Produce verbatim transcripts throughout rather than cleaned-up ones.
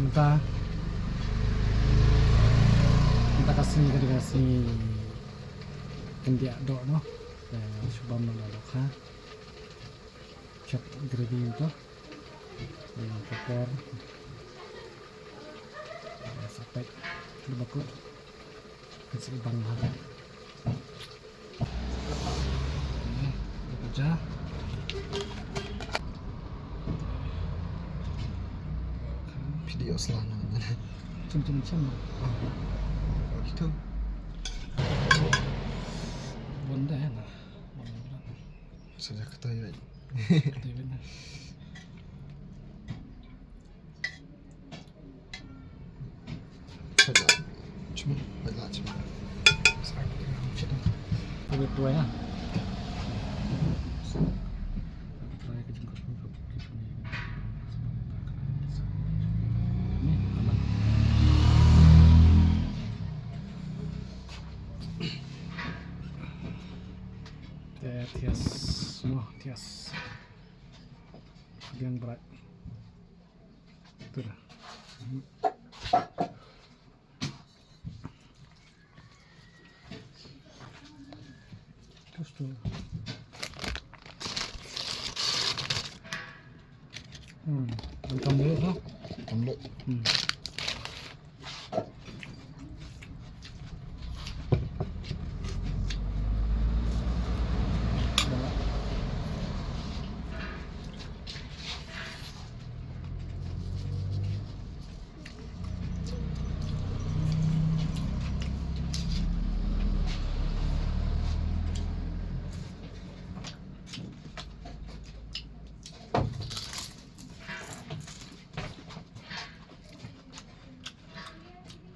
Mynta, mynta ka sngi ka dei ka sngi khyndiat doh noh. Eh, shu bam noh la doh ha. Chop gravy to. Eh, papor. Eh, sa peit. Dei ba kut. Kan sa bang ha. Ni, dah pecah. Video selama ni. Cem, cem, cem. Oh, gitu. Bun dah, ya, nah. Bun dah. Saja kata, ya. Kata, ya, nah. Peit lah. Cuma, peit lah, cuma. Peit tuai, ha. Tuai ka jingkut pun ka jingkut. Ni, aman. Te thias, mo, thias. Biang berat. Tu dah. Terus tu. Hmm, tam leh, ha? Tam leh. Hmm.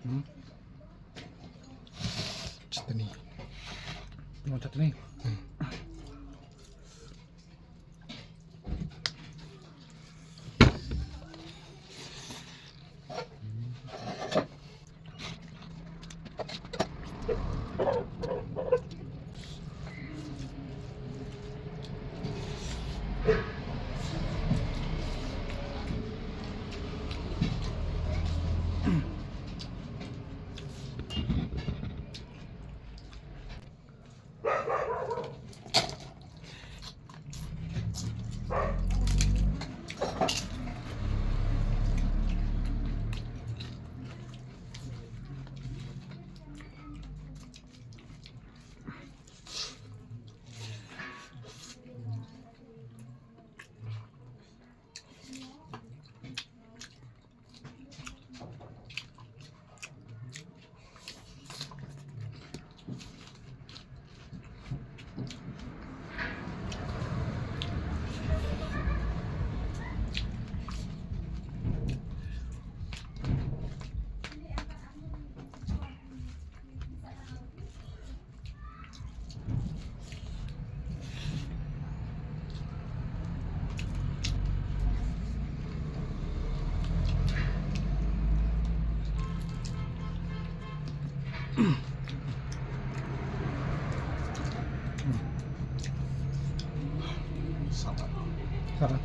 Hmm. Chutney. Mau chutney? Hmm. Sabar. Sabar.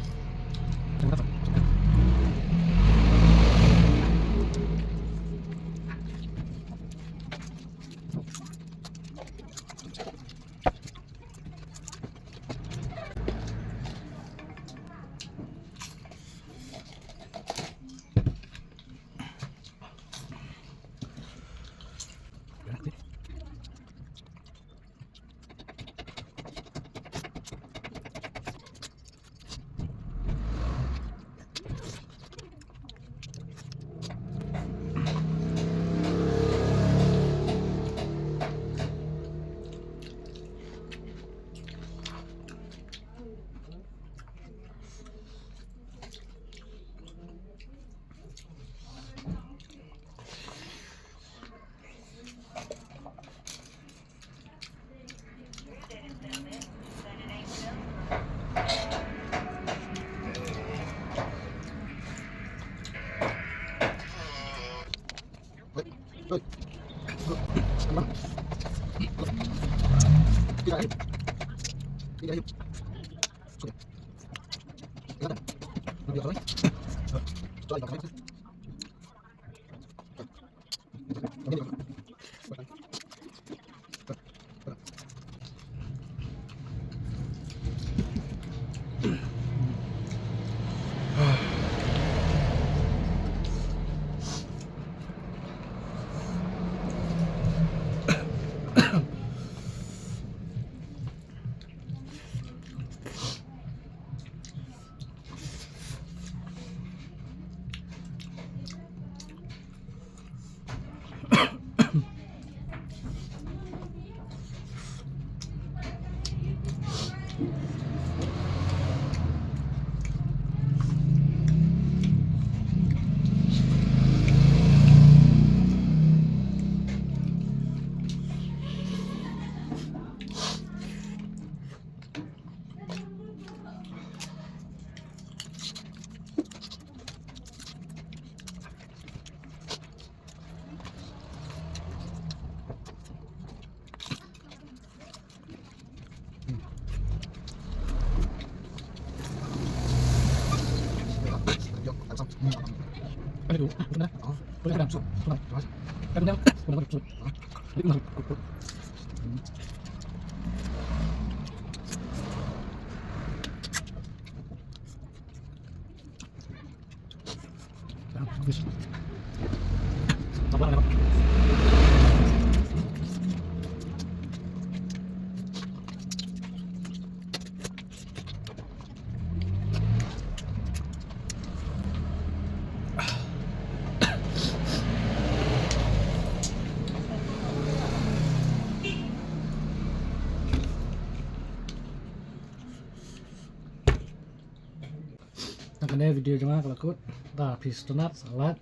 Tang kane video jong nga ka la kut. Da phi sngewtynnat, sa like,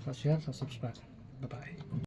sa share, sa subscribe. Bye bye.